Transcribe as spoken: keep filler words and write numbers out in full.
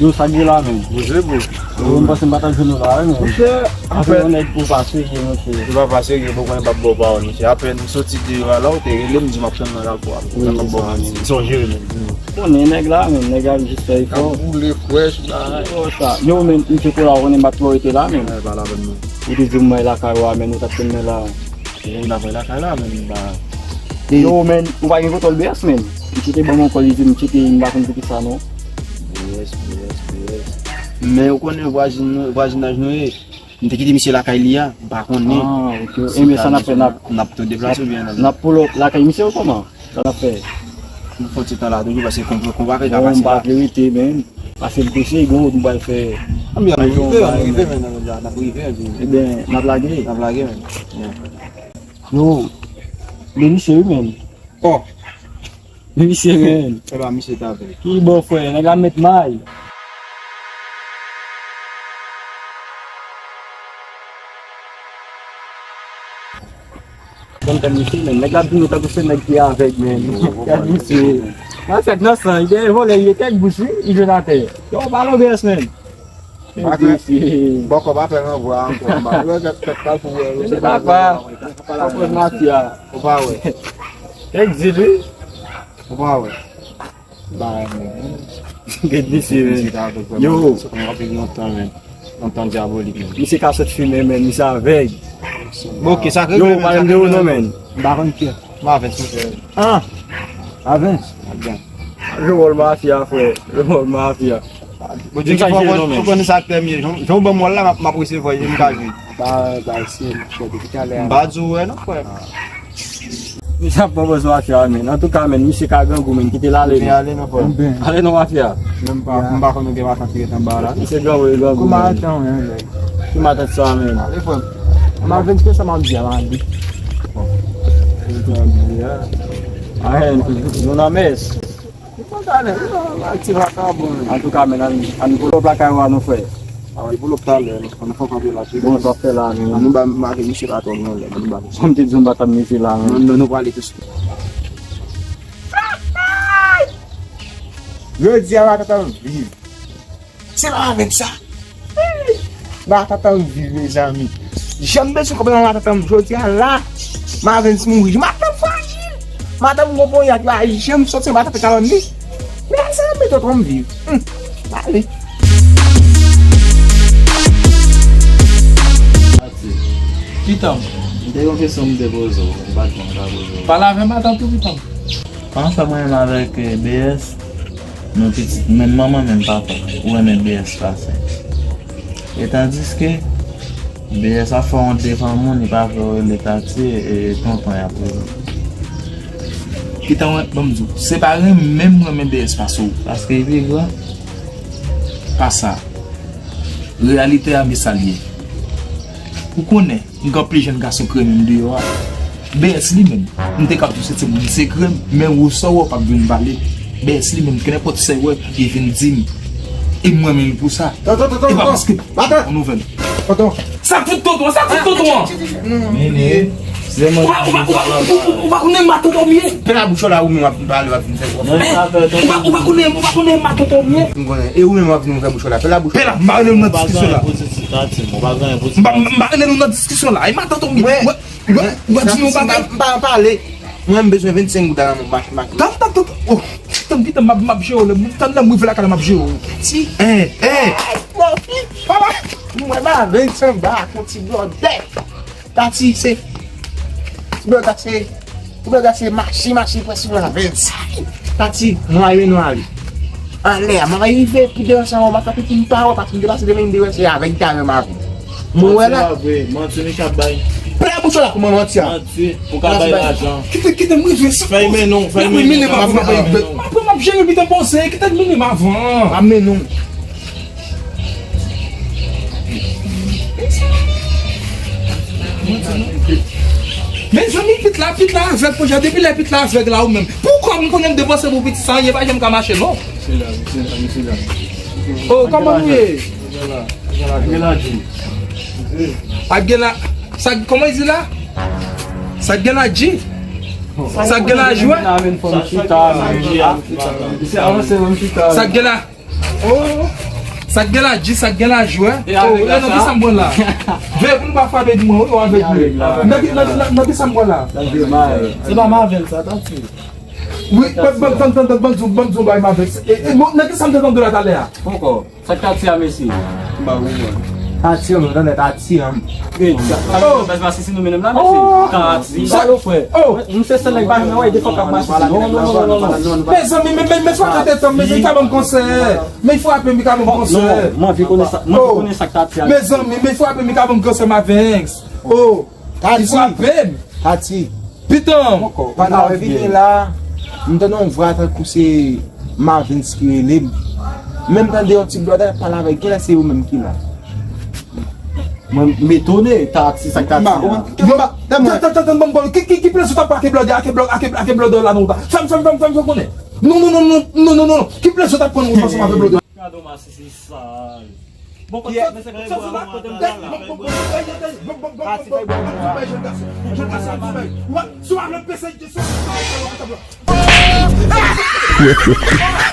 Yo, sa k gen la menm? Yo, m panse m pa t ap jwenn ou la wi menm. Monchè, apre yon nèg ou pa serye, monchè. Ou pa pa serye, bon, mwen pa ba w pawòl, monchè. Apèn m soti deyò a la, ou te rele m, di m ap tann nan lakou a. Ou pa ba w manti. Sonje menm. Konnen nèg la menm, nèg la jis fè efò. Ap boule frèch la. Yo, sa. Yo, menm, m te kola, ou konnen m pa t twò rete la menm. Ou te di m mwen lakay ou a, menm ou t ap tann mwen la. Ou la vre lakay la, menm ba. Yo, men, ou pa gen kontwòl B S, men. M kite ban m ankò, li di m kite, m pa konn poukisa non. B S, B S, B S. Men ou konnen vwazin nou, vwazinaj nou ye. M te kite misye lakay li a, m pa konnen. Ah, ok. E men sa n ap fè, n ap, n ap tou deplase oubyen n ap, n ap pull up lakay misye ou kòman? Sa n ap fè? Nou fè ti tan la toujou, paske konpa, konpa fè ka pase la. Bon, m pa vle rete, men. Pase m touche, gen wout m pral fè. Anben, ann rive, ann rive, men, ann rive, ann rive. Ebyen, n ap lage. N ap lage, men. Yo, men misye wi, men. Oh. Men misye, men. E ba misye ta vle. Ki bon frè, nèg la met may. Konn tèt misye, men. Nèg la vini tankou se nèg ki avèg, men. Gad misye. Nan tèt nan san, li gen vòlè, li kèk bouch, wi, li jwenn atè. Yo, pa lòbès, men. Bòkò pa fè ranvwa ankò, m pa wè tèt, tèt pral pou wè. Se papa. Papa mafya. Ou pa wè. Kèk di li. Ou pa wè. Ba, men. Gad misye, men. Yo. Anpil lontan, men. Lontan dyabolik, men. Misye ka sot fimen, men. Misye avèg. Bon, ok, sa k regle, men. Yo, pa menm de ou non, men. M pa konn kiyès. Mavens, monchè. Ah! Mavens. Mavens. Jwe wòl mafya, frè. Jwe wòl mafya. Bon, Dieu, ki fò mwen, ou konnen sa k pèmye. Jan, jan w ban m wòl la, m ap, m ap resevwa, e m ka jwe. Ba, ba, se, monchè, depi talè a. M pa di w wè non, frè. Misye ap pran pòz mafya, men. Antouka, men, misye ka grangou, men, kite l ale, men. Ale non, frè. Ale non, mafya. Men m pa, m pa konn ou gen matant ki ret anba la. Misye grangou, li grangou, men. Ki matant sa, men? Ale, frè. Mavens, kisa m ap di a, m ap di. Ayen, nou nan mès. Ou pa gade, ou pa gade ti vakabon, men. Antouka, men, ann, ann pull up lakay ou a non, frè. A, ann pull up talè, non. Ann fè kanpe la, tou. Bon, sa fè la, men. Ann nou ba, make misye pa twò gran lè, ann nou ba misye. Kòm te di, nou pa tann misye la, men. Non, non, nou prale tou. Jodi a, matant an viv. Se pa avèk sa. Matant an viv, mezanmi. Janm bezwen konprann matant an jodi a la. Mavens mouri. Matant frajil. Matant gwo ponyèt la. Janm soti matant kalanni. Mezanmi, tonton m viv. Hmm. Ale. Pitan, m te gen yon kesyon m te poze w, m pa t konn sa poze w. Pale avè matant ou, Pitan. Ansanm mwen menm avèk, eh, B S, nou pitit menm manman, menm papa. Ou renmen B S pase. E tandiske B S ap fè yon devan moun, li pa vle w rele katye, e tonton y ap rele. Pitan, ban m di w, se pa renmen m renmen B S pase w. Paske li pi gran. Pa sa. Reyalite a, men sa l ye. Ou konnen, m gen anpil jèn gason k renmen m deyò a. B S li menm, m te ka toujou santi moun se krèm, men ou sa w wè p ap vin pale. B S li menm, kenenpòt sa l wè, li vin di m. E m renmen l pou sa. Tonton, tonton, tonton. E pa paske tonton, tonton. Sa k fout tonton an, sa k fout tonton an. Mene, se mwen ki di w pa, ou pa konnen matant ou ye. Pè la bouch la, ou menm w ap vin pale, w ap vin fè. Ou pa, ou pa konnen, ou pa konnen matant ou ye. M konnen. E ou menm w ap vin ouvè bouch la. Pè la bouch la. Pè la, m pa rele nou nan diskisyon la. M pa, m pa rele nou nan diskisyon la. E matant ou ye. Ou, ou, ou di nou bagay. M pa pale. Mwen, m bezwen vennsenk goud la nan men m, mak, mak. Tann, tann, tann, tann. Oh, tann, pitan, m ap, m ap jere w. Tann, lè m rive lakay la, m ap jere w. Ti. Eh, eh. Ay, mon fi. Papa. Mwen, m avè l sanba ak yon ti blòdè. Tati, se. Ti blòdè, se. Ti blòdè, se machi, machi, prèske yon avè l. Tati, mwen, mwen ale. Anlè a, mwen rive pou devan sa, mwen pa fè pitit m pa wè, paske m te pase demen m te wè se avè l te avè m avè. Mwen wè la. Manti, manti, misye ap bay. Pè la bouch la kòman manti a. Manti, pou ka bay lajan. Kite, kite m rive sa. Fèmen non, fèmen non. Apre m ap jere l, pitan, poze, kite m mennen m avan. M ap mennen w. Mezanmi, pit la, pit la avèg, konja, depi lè pit la avèg la ou menm. Poukwa m konnen m depanse pou pitit sa, anyen pa janm ka mache non. Mesye la, mesye la, mesye la. Oh, kòman nou ye? Gen la, gen la, gen la. Ak gen la, sa, kòman li di la? Sa gen la, G? Sa gen la, jwè? Sa gen la. Oh. Sa k gen la di, sa k gen la jwe. Oh, e nan ki sa m pran la? Veye pou nou pa frape di mwen, wi, ou avèg li. Nan ki, nan, nan, nan ki sa m pran la? Se pa Marvel sa, Tati. Wi, ban, ban, ban, ban, ban, ban, ban, ban, bay Marvel. E, e, bon, nan ki sa m te tande la talè a? Poko. Sa k Tati a, mesye? Tati, mwen tande Tati, an. Oh! Bèz masisi nou mennen la, mesye. Tati. Sa yo, frè. Oh! M se sèl nèg pa janm wè de fwa k ap masisi. Non, non, non, non, non. Mezanmi, men, men, men, fwa tèt an, mezanmi, ka ban m konsèy. Men frape m, ka ban m konsèy. Mwen anvi konnen sa, mwen anvi konnen sa k Tati a. Mezanmi, men frape m, ka ban m konsèy, Mavengs. Oh! Tati. Li frape m. Tati. Pitan. Pandan w ap vini la, m tande yon vwa tankou se Marvens ki rele m. Men m tande yon ti blòdè k ap pale avè l, genlè se yo menm ki la. Mwen m etone, Tati, sa k Tati a. Yo, tann, tann, tann, tann, banm bòl. Ki, ki, ki plezi w t ap pran ak blòdè, ak blòdè, ak blòdè la non, fè m, fè m, fè m, fè m, fè m konnen. Non, non, non, non, non, non, non, non. Ki plezi w t ap pran nou ansanm avèk blòdè? Gade yon masisi sal. Bon, kote sa, sa, sa, sa, kote m pral la? Bon, bon, bon, bon, bon, bon, bon, bon, bon, bon, jèn gason, jèn gason, jèn gason. Wè, si w ap pese, si w ap pese,